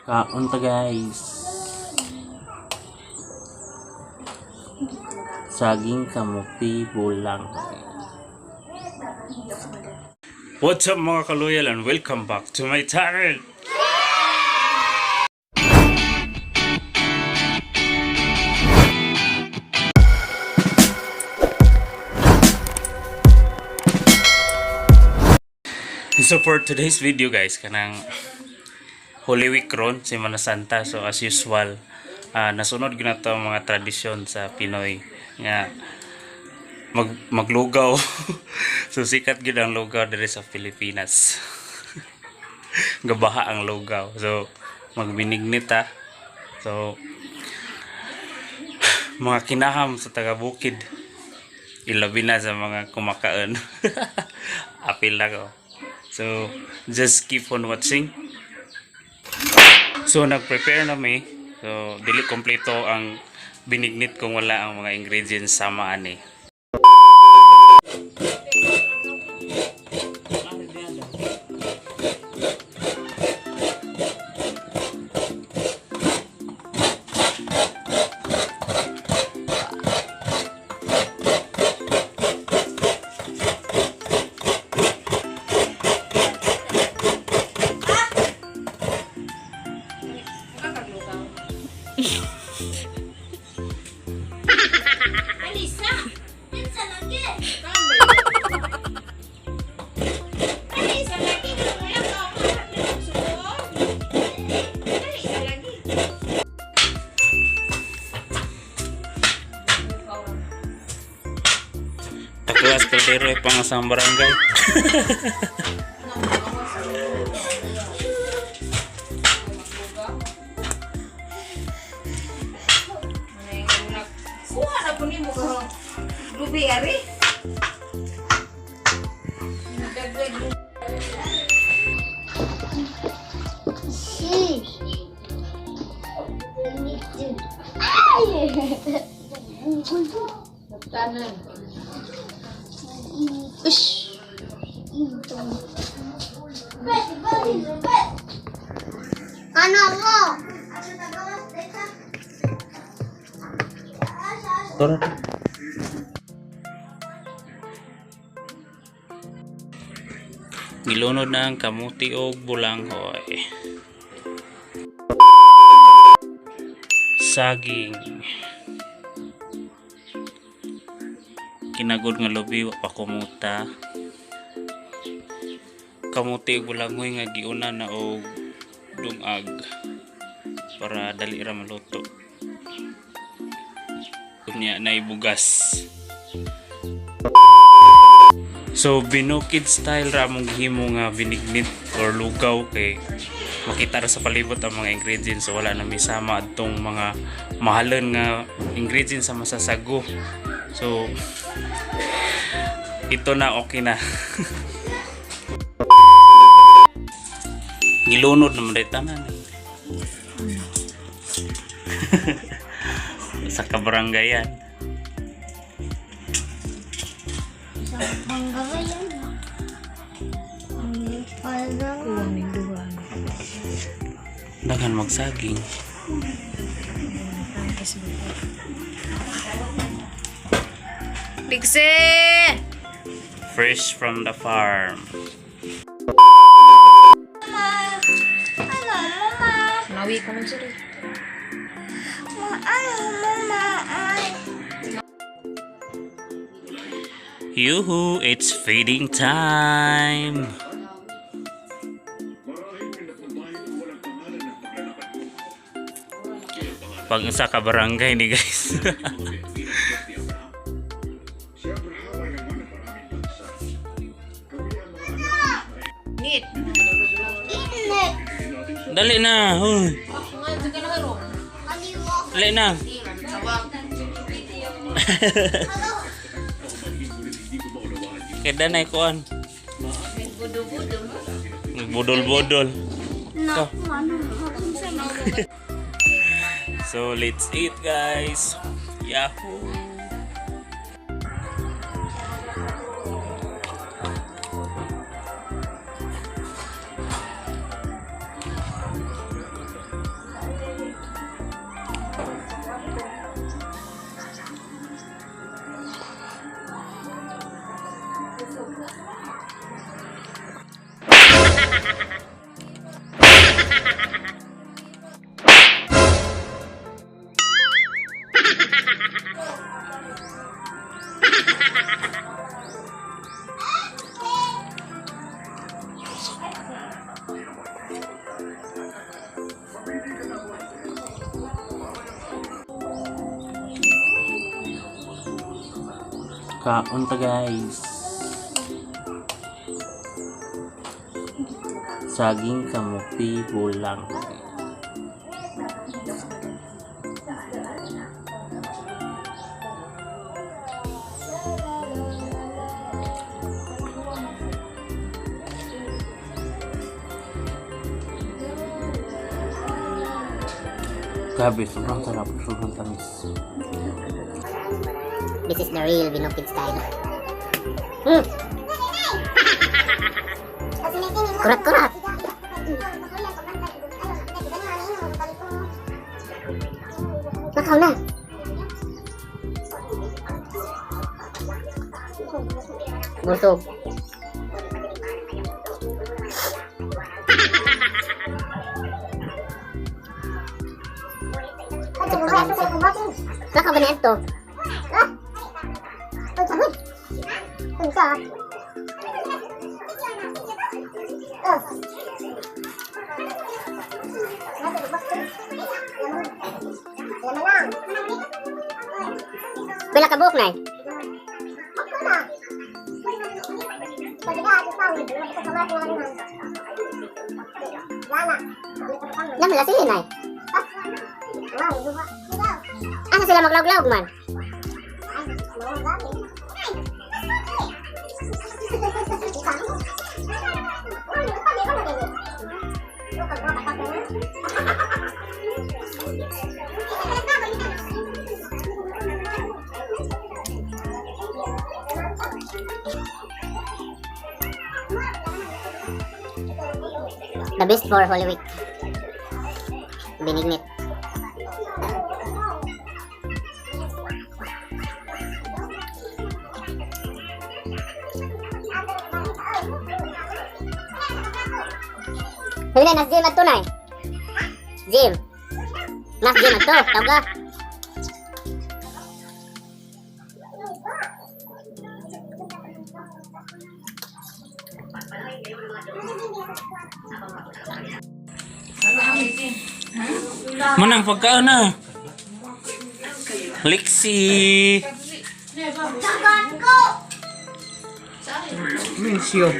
Kaunta guys. Saging kamuti bulang. What's up mga kaloyal and welcome back to my channel. So for today's video guys, kanang Holy Week ron, Semana Santa. So as usual, nasunod gina to mga tradisyon sa Pinoy nga maglugaw. So sikat gid ang lugaw diri sa Pilipinas. Gabaha ang lugaw. So magbinignet ha. So mga kinaham sa taga Bukid, ilabi na sa mga kumakaon. Apil na ko. So just keep on watching. So nag-prepare na mi. So dili kompleto ang binignet kung wala ang mga ingredients sama ani. Takuas kaldero pang asang barangay. Kuha na po ni mo ka lubi ari. Tanan. Ush. Ano mo? Tara. Gilunod na ang kamuti o bulanghoy. Saging. Kinagod nga lubi wa pa kumuta. Kamuti ug bulanghoy nga giuna na og dungag para dali ra maluto. Kunya na ibugas. So binukid style ra mong himo nga binignet or lugaw kay makita ra sa palibot ang mga ingredients. So wala na may sama adtong mga mahalon nga ingredients sa masasago. So ito na, okay na. Gilunod naman rin tanan. Sa kabarangayan. Sa Banggayan. Kuwang ning duha. Daghan magsaging. Pixie! Fresh from the farm. Nawi ko man sir. Yoo-hoo, it's feeding time. Pag sa kabarangay ni guys. Nit. Dali na. Huy. Dali na. Keda na ikuan. Budol-budol. So let's eat guys. Yahoo. Kaon ta guys. Saging kamuti bulang. Grabe, sobrang sarap, sobrang tamis. This is the real Binukid style. Kurat-kurat. Nakaw na. Busog. Nakaw ba na ito? Pila ka buhok na eh? Naman lasihin ay? Asa sila maglawag-lawag man? The best for Holy Week. Benignet. Huli, nas gym ato na eh. Gym. Nas gym ato. Tawag ka. Manang pagkaon na. Lexi.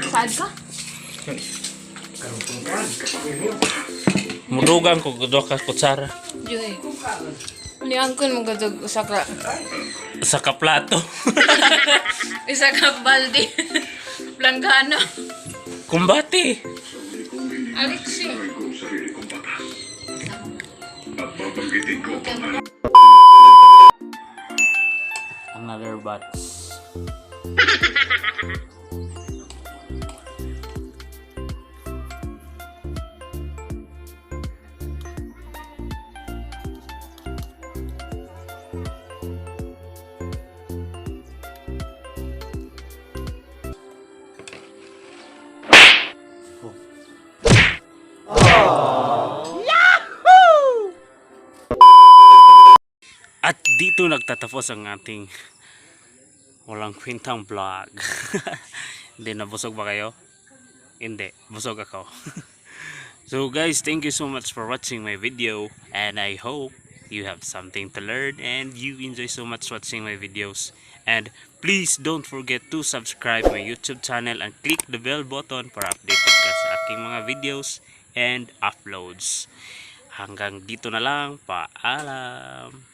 Saan ka? Mudugang ko duha ka kutsara Joy. Ni angkon mo gadog usa ka sa kaplato. isa ka balde. Planggana. Kumbati. Alexi. Another batch. At dito nagtatapos ang ating walang kwentang vlog. Hindi, nabusog ba kayo? Hindi, busog ako. So guys, thank you so much for watching my video, and I hope you have something to learn and you enjoy so much watching my videos. And please don't forget to subscribe my YouTube channel and click the bell button para updated ka sa aking mga videos and uploads. Hanggang dito na lang, paalam!